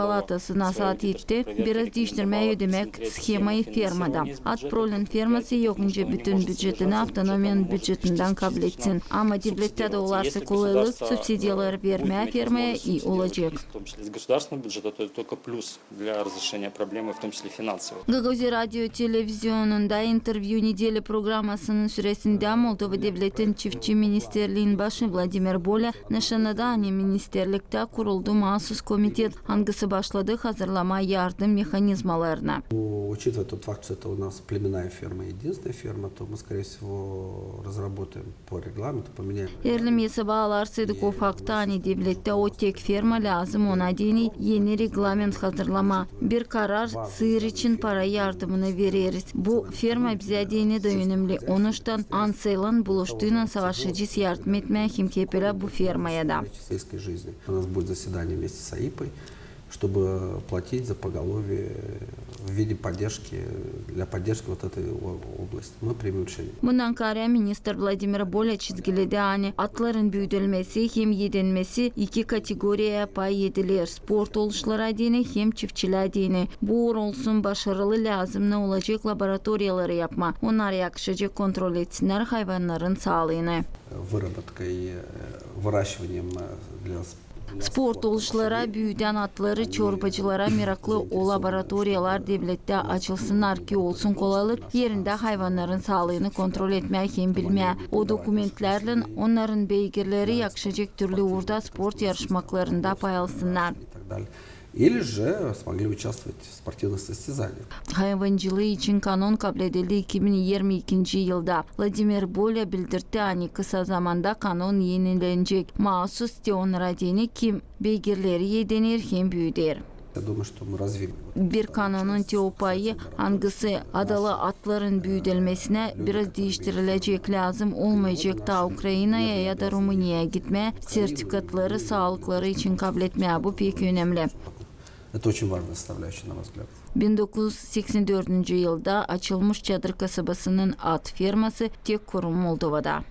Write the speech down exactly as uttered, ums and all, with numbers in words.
palatası nasaat etti biraz diiştirmää ödemäk shemayı fermada. At Prolin ferması yok nicä bütün bücetinä avtonomiyanın bücetindän kabletsin. Ama devlettän dä olarsa kolaylık, subsidiyaları vermää fermaya, ii olacek. Для разрешения проблемы, в том числе финансовых. Gagauz radio televizionunda intervyu nedelä programasının süresindä Moldova devletin çiftçi ministerliin başı Vladimir Bolä nışannadı, ani ministerliktä kuruldu maasus komitet, angısı başladı hazırlamaa yardım mehanizmalarını. Учитывая тот факт, что это у нас племенная ферма, единственная ферма, то мы, скорее всего, разработаем по регламенту, поменяем. Erlim esaba alarsaydıq o faktı, ani devlettä o tek ferma, lääzım ona deyni eni reglament hazırlamaa. Bir karar sıyır için para yardımını vereriz. Bu ferma bizä deyni dä önemli. Onuştan Ansellan buluştuynan savaşacez yardım etmää hem kepilä bu fermaya da. Сельской жизни. У нас будет заседание вместе с АИПой, чтобы платить за поголовье в виде поддержки, для поддержки вот этой о-, области. Мы примем решение. Bundan kaarä ministr Vladimir Bolä çizgiledi, ani atların büüdülmesi hem edenmesi iki kategoriyaya pay ediler: sport oluşları deyni hem çiftçilär deyni. Bu uur olsun başarılı, lääzımnı olacek laboratoriyaları yapmaa. Onnar yakışacek kontrol etsinnär hayvannarın saalıını. Выработкой, э, выращиванием, э, для с-, для спорта. Sport oluşlara büüdän atları çorbacılara meraklı o laboratoriyalar devlettää açılsınnar, ki olsun kolaylık erindä hayvannarın saalıını kontrol etmää hem bilmää. O dokumentlärlän onnarın beygirleri yakışacek türlü uurda sport yarışmaklarında pay alsınnar. Или же смогли участвовать в спортивных состязаниях. Hayvancılıı için kanon kabledildi iki bin irmi ikinci yılda. Vladimir Bolä bildirdi, ani kısa zamanda kanon enilenecek. Maasus te onnara deyni, kim beygirleri edener hem büüder. Я думаю, что мы развили. Bir kanonun te o payı, angısı adalı atların büüdülmesinä biraz diiştirilecek, lääzım olmayacek taa Ukrainaya ya da Rumuniyaya gitmää, sertifikatları saalıkları için kabletmää. Bu pek önemli. Это очень важная составляющая, на мой взгляд. Bin dokuz üz seksen dördüncü yılda açılmış Çadır kasabasının at ferması tek kurum Moldovada.